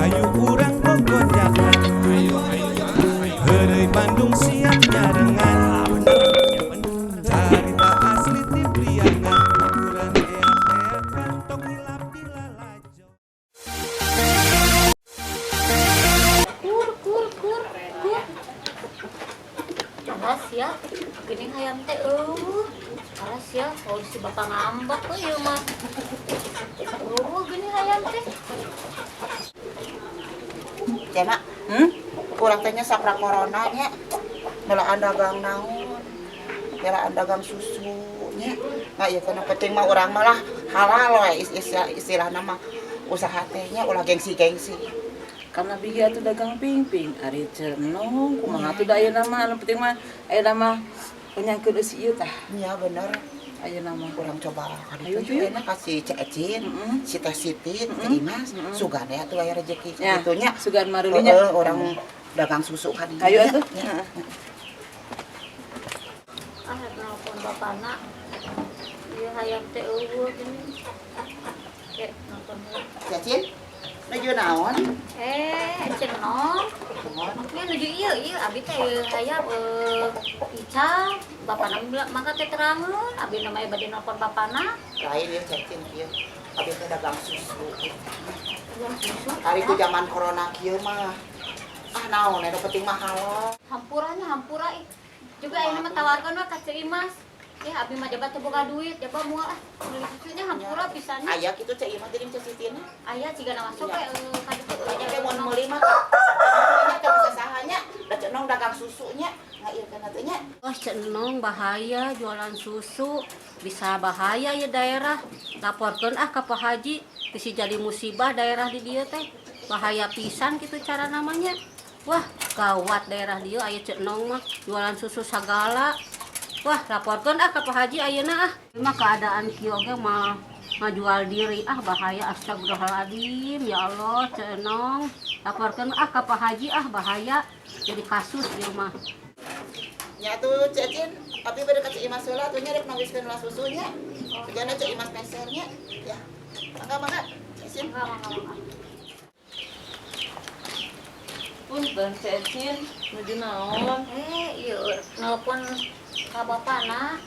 Hayu urang gogonjakan. Heureuy Bandung siap nyarengan. Carita asli ti Priangan. Hiburan eak-eakan tong hilap di lalajo. Kur kur kur kur. Awas ya, gini hayam teh euweuh. Awas ya, kalau si bapak ngambek we ieu mah. Euweuh gini hayam teh. Cena, Kurang teh nya sapra corona nya. Melaan dagang naon? Melaan dagang susu nya. Nah, ieu kana penting mah urang mah lah halal we istilahna mah usaha teh nya ulah gengsi-gengsi. Karena bigi atuh dagang pingping, ari cenong kumaha atuh da ayeuna mah, anu penting mah ayeuna mah penyangkeun eusi ieu tah. Nya bener. Ayeuna mah. Urang coba ka Ayo, ditu yuk. enak ka si Ceu Ecin, si Teh Siti, Teh Imas, sugan atuh aya rezeki Ya, kitu nya. Sugan marulinya. Heeh, urang dagang susu ka dieu. Ayo atuh. Nya. Ah, rek nelpon bapana. Ieu hayam teh euweuh gini. Ke nelpon heula. Ceu Ecin, nuju naon? Eh, cenong. Nya nuju ieu ieu abi teh ieu hayam ical. Bapana bilang mangga teh terangeun, abi namanya bade nelpon bapana. Lain ya Ceu Ecin kieu. Abi teh dagang susu. Dagang susu. Hari itu zaman corona kieu mah. Ah naon eta penting mah halal. Hampuranya hampura ih. Juga ayeuna mah tawarkeun we ka Ceu Imas. Ya abi mah jaba teu boga duit, jaba moal ah meuli susunya hampura pisannya. Aya kitu Ceu Imas jadi Ceu Sitina. Aya ciga masuk we ka ditu. Nya ge mun meuli mah nya teu saha nya, da Ceu Nong dagang susunya. Nga ieu kana teh nya. Wah, Ceu Nong bahaya jualan susu, bisa bahaya ya daerah. Laporkeun ah ka Pak Haji, bisa jadi musibah daerah di dieu teh. Bahaya pisan gitu cara namanya. Wah, gawat daerah dieu aya Ceu Nong mah jualan susu sagala. Wah, laporkeun ah ka Pak Haji ayeuna ah. Mah keadaan kieu oge mah ngajual diri ah bahaya, astagfirullahaladzim ya Allah. Ceu Nong laporkeun ah ka Pak Haji ah, bahaya jadi kasus di rumah. Nya tuh Ceu Ecin, abi bade ka Ceu Imas heula atuh nya rek nawiskeun lah susunya. Sugana Ceu Imas mesernya. Ya. Mangga mangga. Ceu Ecin. Mangga mangga mangga. Punten Ceu Ecin, nuju naon? Eh, ieu nelpon ka bapana.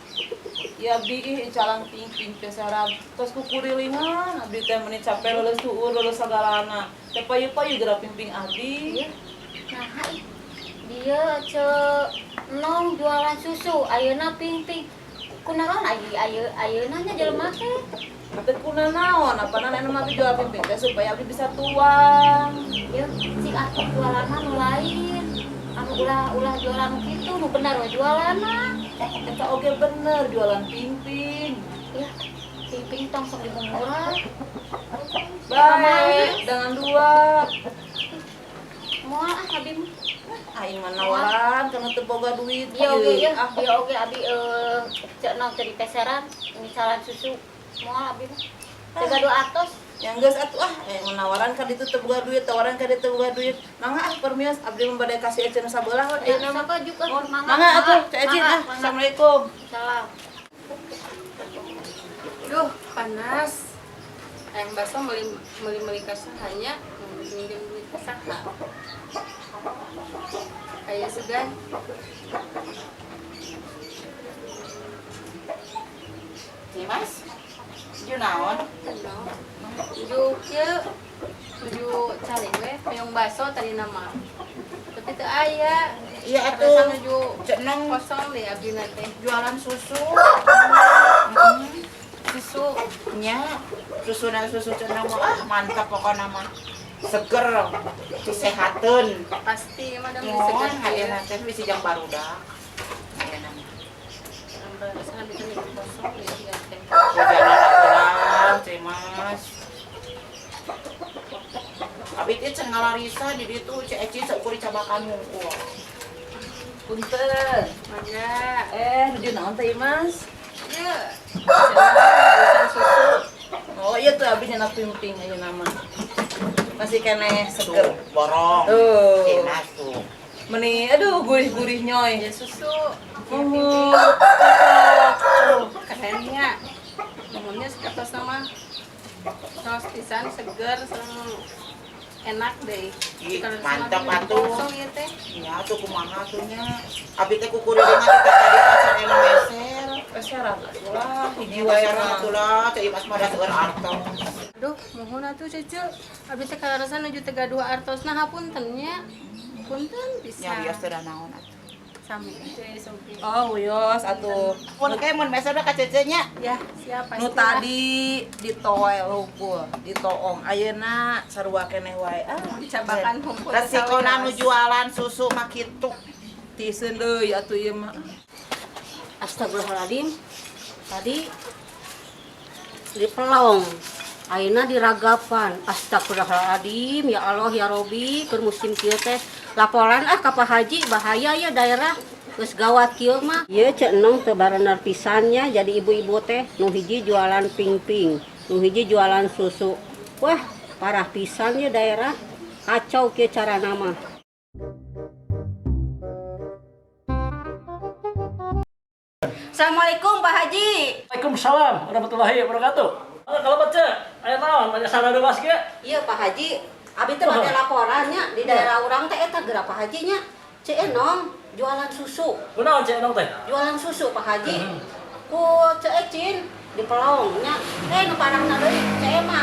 Ya abdi ih icalan pingping teh sarap tos kukurilingan abdi teh meuni capek leuleus tuur leuleus sagalana. Teh payu-payu geura pingping abdi. Iya. Nah, ih. Dia Ceu Nong jualan susu, ayeuna pingping. Kunaon ayeuna ayeuna nya jelema teh? Teu kunanaon, apana anu mah abdi jual pingping teh supaya abdi bisa tuang. Ieu cik atuh jualanna nu lain. Anu ulah ulah jualan nu kitu, nu bener we jualanna. Eta oge bener jualan pingping. Ya, pingping tong sok dimurah. Baik, dengan dua. Moal ah abi mah. Aing mah nawaran kana teu boga duit. Iya oge ya, Ah, iya oge abi Ceu Nong teh dipeseran misalan susu. Moal abi mah. Teu gaduh atos. Yang geus atuh ah, menawaran ka ditu teu boga duit, tawaran ka ditu teu boga duit. Mangga ah permios abdi mah bade kasih Ecen sabelah we Ya, ayeuna mah. sok juga mangga. Mangga atuh Ceu Ecin ah. Mangga. Assalamualaikum. Salam. Duh, panas. Ayam bakso beli beli beli kasahanya, minjem duit kasaha. Kayak segan. Mas, nuju naon? Nuju kieu, nuju calik we, hoyong bakso tadi nama. Tapi teu aya. Iya Karena atuh. nuju Ceu Nong kosong deh abdi teh. Jualan susu. Susu. Nya, susuna susu Ceu Nong mah ah mantap pokokna mah. Seger, disehateun. Pasti mah da Mohon seger. ayeuna teh bisi jang barudak. Ayeuna mah. Sana bisa nih kosong deh ya teh. Jajanan urang, Ceu Mas. Abi teh can ngalarisa di ditu Ceu Eci saukur dicabakan hungkul. Punten. Mangga. Eh, nuju naon teh Mas? Ieu. Urusan susu. Oh iya tuh abdi nyenak pimping ayeuna mah. Masih keneh seger. Tuh, borong. Tuh. Ceu Mas tuh. Meni aduh gurih-gurih nyoy. Ya susu. Muhun, cocok. Kerennya. Nuhunnya sekertos sama saus pisan seger sareng Enak deh. Ih, Kalau mantap sama atuh. kosong ieu teh. Nya atuh kumaha atuh nya. Abi teh kukurilingan teh tadi pacar anu meser. Peseran atuh lah, hiji Hiji wae wae mah. atuh lah, Ceu Imas mah da seueur artos. Aduh, muhun atuh Cece. Abdi teh kalarasan nuju teu gaduh artosna hapunten nya. Punten Nya pisan. wios teh da naon atuh. Sami. Oh, wios atuh. Mun kae mun meser ka Cece nya. Ya, siap pasti. Nu tadi ditoel hungkul, ditoong. Ayeuna sarua keneh wae. Ah, Dicabakan hungkul. Resikona nu jualan susu mah kitu. Tiseun deui atuh ieu mah. Astagfirullahaladzim. Tadi di pelong. Ayeuna diragapan. Astagfirullahaladzim. Ya Allah ya Robi, keur musim kieu teh. Laporan ah ka Pak Haji, bahaya ya daerah. Geus gawat kieu mah. Ieu Ceu Enong teu barener pisan nya jadi ibu-ibu teh nu hiji jualan ping-ping, nu hiji jualan susu. Wah, parah pisan ya daerah. Kacau kieu carana mah. Assalamualaikum Pak Haji. Waalaikumsalam warahmatullahi wabarakatuh. Kalau baca, aya naon, banyak salah dua kieu. Iya Pak Haji, abi teh bade laporannya di daerah urang teh eta geura Pak Haji nya. Ceu Enong jualan susu, Kunaon Ceu Enong teh? Jualan susu Pak Haji. Ku Ceu Ecin di pelong nya. Eh nu parahna deui Ceu Ema,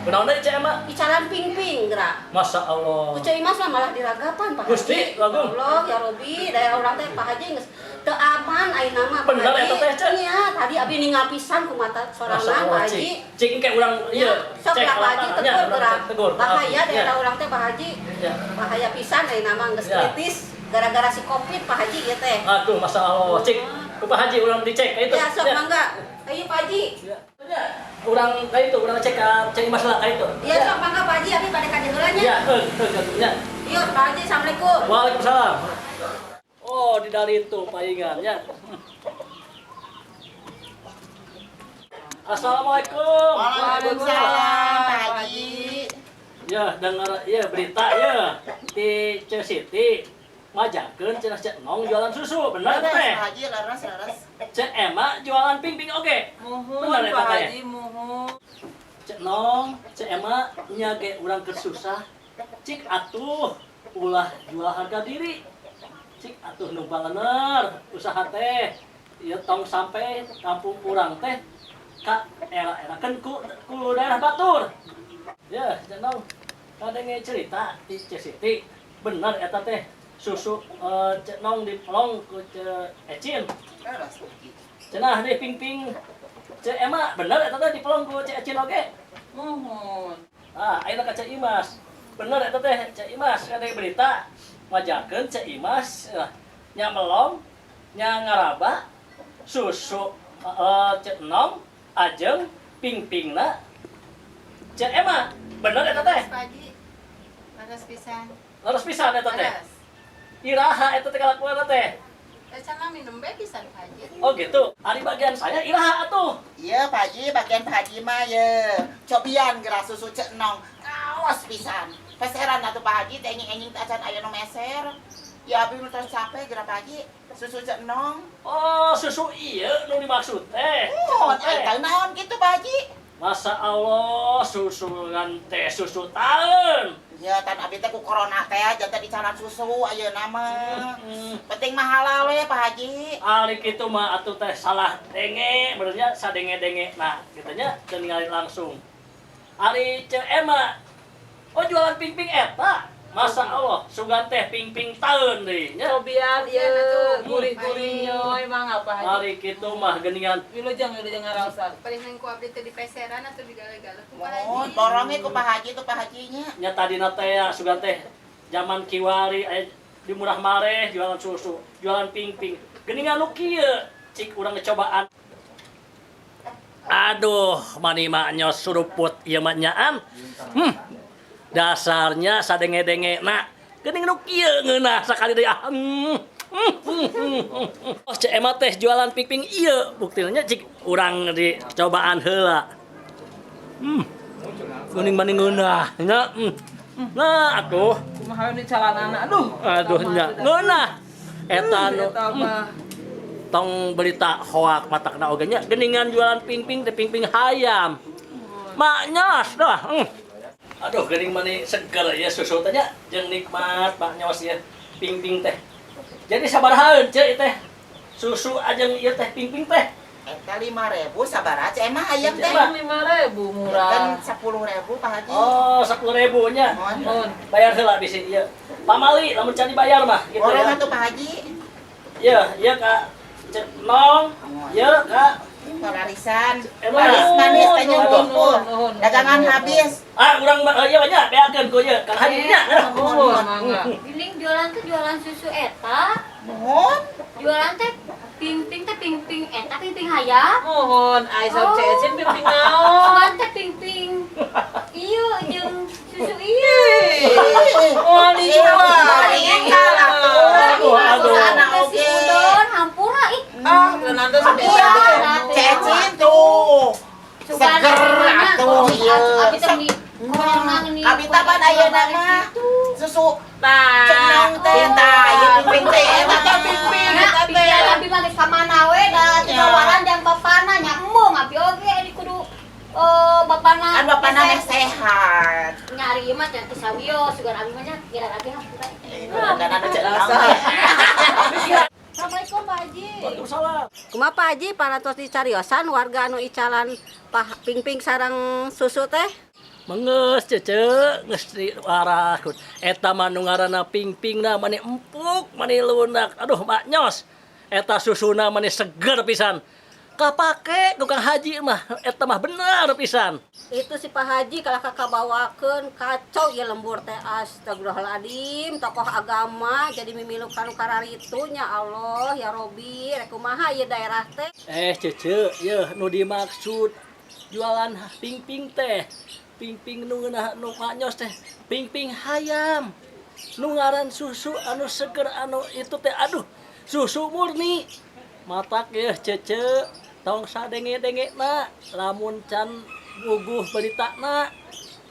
Kunaon deui Ceu Ema? Icalan ping-ping geura. Masya Allah. Ku Ceu Imas mah malah diragapan Pak Haji. Gusti, lagung. Allah ya Robi, daerah urang teh Pak Haji geus teu aman ayeuna mah Pak Bener Haji. eta teh, Ceu? Iya, tadi abi ningal pisan ku mata Masya sorangan Pak Allah, Haji. cik. Cik engke urang ieu. Ya, sok cek lah Pak Haji lapangan, tegur nya, urang geura. cek, tegur. Bahaya Ya. daerah urang teh Pak Haji. Ya. Bahaya pisan ayeuna mah geus Ya. kritis gara-gara si Covid Pak Haji ieu teh. Aduh, Masya Allah. Cik, ku Pak Haji urang dicek ka itu. Ya sok mangga. Ayo Pak Haji. Ya. Ya. Urang ka itu, urang cek ka Ceu Imas lah ka itu. Ya sok mangga Pak Haji abi bade ka heula nya. Ya, heuh, heuh, ya. Yuk Pak Haji, Assalamualaikum. Waalaikumsalam. Oh, di dari itu palingannya. Assalamualaikum. Waalaikumsalam Pak Haji. Ya, dengar ya berita ya di Ceu Siti majakeun cenah Ceu Enong jualan susu, bener Leres teh? Pak Haji, leres leres. Ceu Ema jualan ping-ping oge. Muhun Bener eta Pak teh. Haji, muhun. Ceu Enong, Ceu Ema nya ge urang keur susah. Cik atuh ulah jual harga diri. Cik atuh nu balener usaha teh. Ieu tong sampai kampung urang teh ka era-erakeun ku daerah batur. Ya, Ceu Enong. Kadenge cerita di Ceu Siti, bener eta teh susu Ceu Enong dipelong ku Ceu Ecin. Leres Pak Haji. Cenah deh ping-ping Ceu Ema, bener eta teh dipelong ku Ceu Ecin oge. Muhun. Ah, ayeuna ka Ceu Imas. Bener eta teh Ceu Imas kadenge berita majakeun Ceu Imas nya melong nya ngaraba susu Ceu Enong ajeng ping-pingna Ceu Ema. Bener eta teh? Pak Haji. Leres pisan. Leres pisan eta teh. Leres. Iraha eta teh kalakuanna teh. Cenah minum be pisan Pak Haji. Oh gitu. Ari bagian saya iraha atuh. Iya Pak Haji, bagian Pak Haji mah ye. Cobian geura susu Ceu Enong. Kaos pisan. Peseran atuh Pak Haji teh enjing-enjing teh acan aya nu meser. Ya abi nu terus capek geura Pak Haji. Susu Ceu Enong. Oh, susu ieu nu dimaksud teh. Oh, Ceu Enong teh. teh naon kitu Pak Haji? Masa Allah, susu ngan teh susu taeun. Ya tan abi teh ku corona teh janten dicanan susu ayeuna mah. Penting mah halal we Pak Haji. Ari kitu mah atuh teh salah denge, benernya sadenge-denge. Nah, kitu nya teu ningali langsung. Ari Ceu Ema, oh jualan ping-ping eta. Masa Allah, sugan teh ping-ping taeun deui nya. Cobian Iya, ieu atuh. gurih-gurih nyoy mangga Pak Haji. Ari kitu mah geuningan Wilujeng wilujeng ngaraosan. Paling ku abdi teh di peseran atau di gale-gale ku Pak Haji. Mohon boronge ku Pak Haji tuh Pak Hajinya. Nya tadina teh ya, sugan teh zaman kiwari aya di murah mareh jualan susu, jualan ping-ping. Geuningan nu kieu cik urang ngecobaan. Aduh, mani mah nyos suruput ieu mah nyaan. Dasarnya sadenge-denge na. Geuning nu kieu ngeunah sakali deui ah. Oh, Ceu Ema teh jualan ping-ping ieu buktina nya cik urang dicobaan heula. Geuning mani ngeunah nya. Nah, atuh. Kumaha we calanana? Aduh. Aduh nya. Ngeunah. Eta nu Eta mah. Tong berita hoak matakna oge nya geuningan jualan ping-ping teh ping-ping hayam. Maknyos dah. Aduh, geuning mani seger ya susu teh nya, jeung nikmat maknyos ya pingping teh. Jadi sabarahaeun ceu ieu teh? Susu ajeng ieu teh pingping teh. Eta 5.000 sabaraha Ceu Emah hayam teh? Ceu Emah. 5.000 murah. Kan 10.000 Pak Haji. Oh, 10.000 nya. Mohon. Mohon. Bayar heula bisi ieu. Pamali lamun can dibayar mah gitu Borong ya. atuh Pak Haji. Iya, iya Kak. Cek Nong. Iya Kak. Larisan. Emang. Laris manis teh Nuhun, ngumpul. nuhun, nuhun. Dagangan habis. Ah, urang mah ieu nya beakeun ku ieu Kang Haji nya. Nuhun, mangga. Giling jualan teh jualan susu eta. Mohon. Jualan teh pingping teh pingping eta pingping hayam. Mohon, ai sok Ceu Ecin pingping naon? Jualan teh pingping. Iya jeung susu ieu. Moal dijual. Tinggal atuh. Aduh, aduh. Anak Si oge. Udon hampura ih. Ah, nanti sudah. Iya, Cecin tuh. Seger atuh ieu. Abi teh di corona nih. Abi tah pan ayeuna mah susu Tah. cenong teh tah ieu pingping teh eta teh pingping Nah, eta teh. pikiran abi mah geus ka mana we da tinawaran jang bapana nya embung abi oge di kudu bapana. Kan bapana meh sehat. Nyari ieu mah nya teu sawios sugan abi mah nya kira abi hampura. Dan ada cenong. Assalamualaikum Pak Haji. Waalaikumsalam. Kumaha Pak Haji parantos dicariosan warga anu icalan pah pingping sareng susu teh? Menges cece geus diarahkeun. Eta mah nu ngaranna pingpingna mani empuk, mani lunak. Aduh, maknyos. Eta susuna mani seger pisan. Kapake ku Kang Haji mah eta mah bener pisan. Itu si Pak Haji kalau kakak bawakeun kacau ya lembur teh astagfirullahaladzim tokoh agama jadi mimilu kanu kararitu nya Allah ya Robi rek kumaha ieu daerah teh. Cece, yeuh nu dimaksud jualan pingping teh. Pingping nu ngeunah nu maknyos teh, pingping hayam. Nu ngaran susu anu seger anu itu teh aduh, susu murni. Matak yeuh cece, tong sadenge-dengena lamun can buguh beritana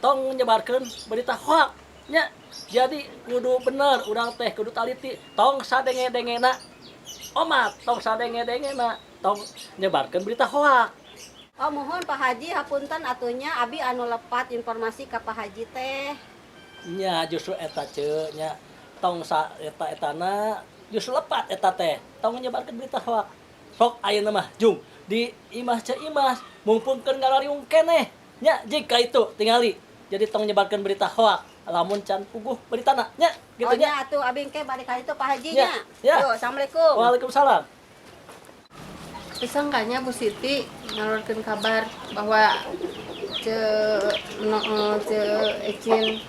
tong nyebarkeun berita hoak nya. Jadi kudu bener urang teh kudu taliti, tong sadenge-dengena omat, tong sadenge-dengena tong nyebarkeun berita hoak. Oh mohon Pak Haji hapunten atunya abi anu lepat informasi ka Pak Haji teh. Nya justru eta ceu nya tong sa eta etana justru lepat eta teh tong nyebarkeun berita hoak. Sok ayeuna mah jung di imah Ceu Imas mumpung keur ngarariung keneh nya jika itu tingali. Jadi tong nyebarkeun berita hoak lamun can puguh beritana nya gitu Oh nya. nya atuh abi engke balik ka ditu Pak Haji Ya, nya. ya. Yo, assalamualaikum. Waalaikumsalam. Disangkanya Bu Siti ngalurkeun kabar bahwa Ceu no, Ceu Ecin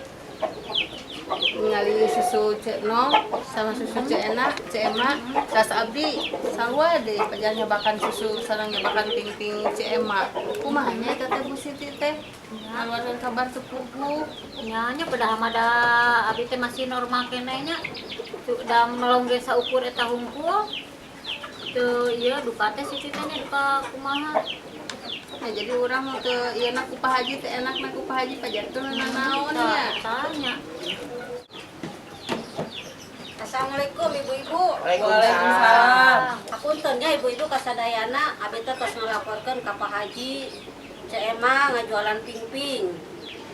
ningali susu Ceu No sama susu Ceu Enak, Ceu Ema, tas abdi sarua deui pajar nyobakan susu sareng nyobakan pingping Ceu Ema. Kumaha nya eta teh Bu Siti teh? Ngaluarkeun kabar teu puguh. Nya nya padahal mah da abi teh masih normal keneh nya. Teu da melong ge saukur eta hungkul. Teu ieu duka teh si teh nya duka kumaha. Nah, jadi urang teu ieu na ku Pak Haji teh enak na ku Pak Haji pajar teu nanaon nya. Tanya. Assalamualaikum ibu-ibu. Waalaikumsalam. Hapunten nya ibu-ibu kasadayana abi teh tos ngalaporkeun ka Pak Haji. Ceu Ema ngajualan pingping.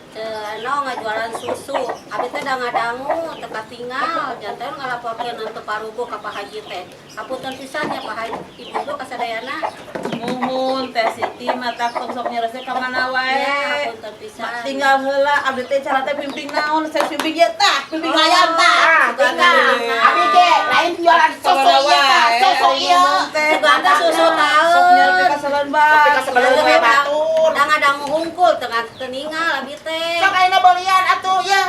Ceu Eno ngajualan susu. Abi teh da ngadangu teu katinggal janten ngalaporkeun teu paruguh ka Pak Haji teh. Hapunten pisan nya Pak Haji ibu-ibu kasadayana. Muhun Teh Siti mata tong sok nyereseh ka mana wae. Ya, hapunten pisan. Tinggal heula abdi teh cara teh pimping naon, saya pimping ieu tah, pimping ayam tah. Ah, tinggal. Abi ge lain jualan susu ieu tah, susu ieu. Suganda susu taeun. Sok nyereseh ka salon Tapi bae. kasebelum we batur. Da ngadangu hungkul teu teu abi teh. Sok ayeuna belian atuh ya.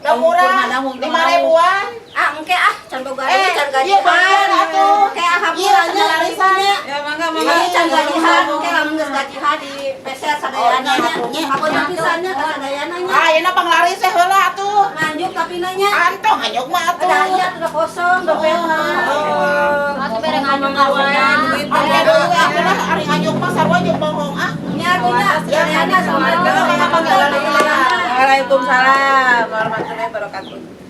Da murah, 5.000-an. Ah, engke ah, can boga duit, can gajihan. Iya, belian atuh. Engke ah, hampura Iya, nya larisan. Ya mangga mangga. Iya, can gajihan, engke lamun geus gajihan di peser sadayana nya. Hapunten pisan nya ka sadayana nya. Ah, ayeuna panglaris teh heula atuh. Nganjuk tapi nanya. Kantong hanyuk mah atuh. Ada iya udah kosong dompetna. Atuh bere nganjuk ka wae. Ari deui we atuh lah, ari nganyuk mah sarua jeung bohong ah. Nya nya sadayana. Assalamualaikum. Waalaikumsalam warahmatullahi wabarakatuh.